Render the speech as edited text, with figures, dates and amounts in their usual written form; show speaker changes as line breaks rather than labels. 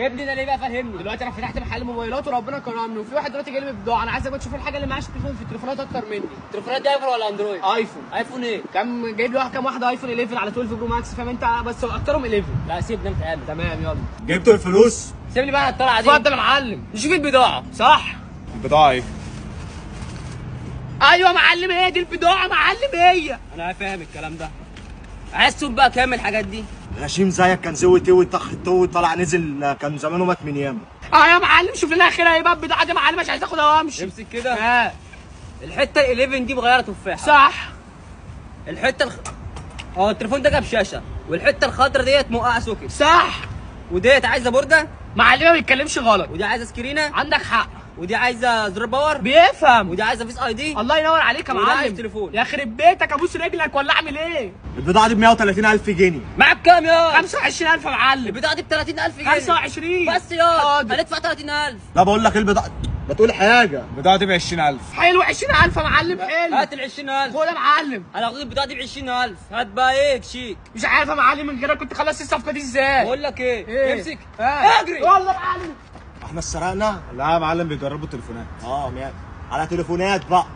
جايبني ده ليه بقى؟ فهمني.
دلوقتي انا فتحت محل موبايلات وربنا كرمني، وفي واحد دلوقتي جاي لي ببضاعة، انا عايزك تشوف الحاجة اللي معاش تفهم في التليفونات اكتر مني.
التليفونات دي iPhone ولا Android؟
iPhone.
iPhone ايه؟
كم جايب لي واحد، كام واحدة iPhone 11 على 12 Pro Max، فاهم انت؟ بس اكترهم 11.
لا سيبنا نتقابل.
تمام يلا.
جبتوا الفلوس؟
سيب لي بقى الطلعة دي.
اتفضل يا معلم،
نشوف البضاعة.
صح.
البضاعة ايه؟
ايوه يا معلم، هي دي البضاعة يا معلم هي.
انا فاهم الكلام ده. عايز تشوف بقى كام الحاجات دي؟
غشيم زيك كان زوي توي طخ توي طلع نزل، كان زمانه مات من ياما.
اه يا معلم شوف لنا اخرها ايه بقى البضاعة دي يا معلم، مش عايز اخدها وامشي.
امسك كده.
اه
الحتة ال 11 دي مغيرة تفاحة.
صح.
الحتة التليفون ده جاب شاشة، والحتة الخضرا ديت موقعه socket.
صح.
وديت عايزه بورده.
معلم ما بيتكلمش غلط.
ودي عايزه سكرينه.
عندك حق.
ودي عايزه زرار power.
بيفهم.
ودي عايزه Face ID.
الله ينور عليك يا
وده عايز
معلم.
تليفون.
يا خرب بيتك، ابوس رجلك ولا اعمل ايه؟
البضاعة دي ب 130,000 جنيه.
معاك كام يا
25000 يا معلم.
البضاعة دي ب 30000 جنيه.
25
بس يا
حاضر.
هندفع 30000.
لا بقول لك ايه البضاعة، ما تقول حاجة.
البضاعة دي ب 20000.
حلو 20000 يا معلم. حلو.
هات ال 20000.
خد يا معلم.
انا هاخد البضاعة دي ب 20000. هات بقى ايه شيك.
مش عارف يا معلم من غيرك كنت خلصت الصفقة دي ازاي.
بقول لك ايه،
ايه؟
امسك.
آه.
اجري.
يلا يا معلم.
احنا سرقنا؟
لا يا معلم بيجربوا التليفونات.
اه ماشي، على تليفونات بقى.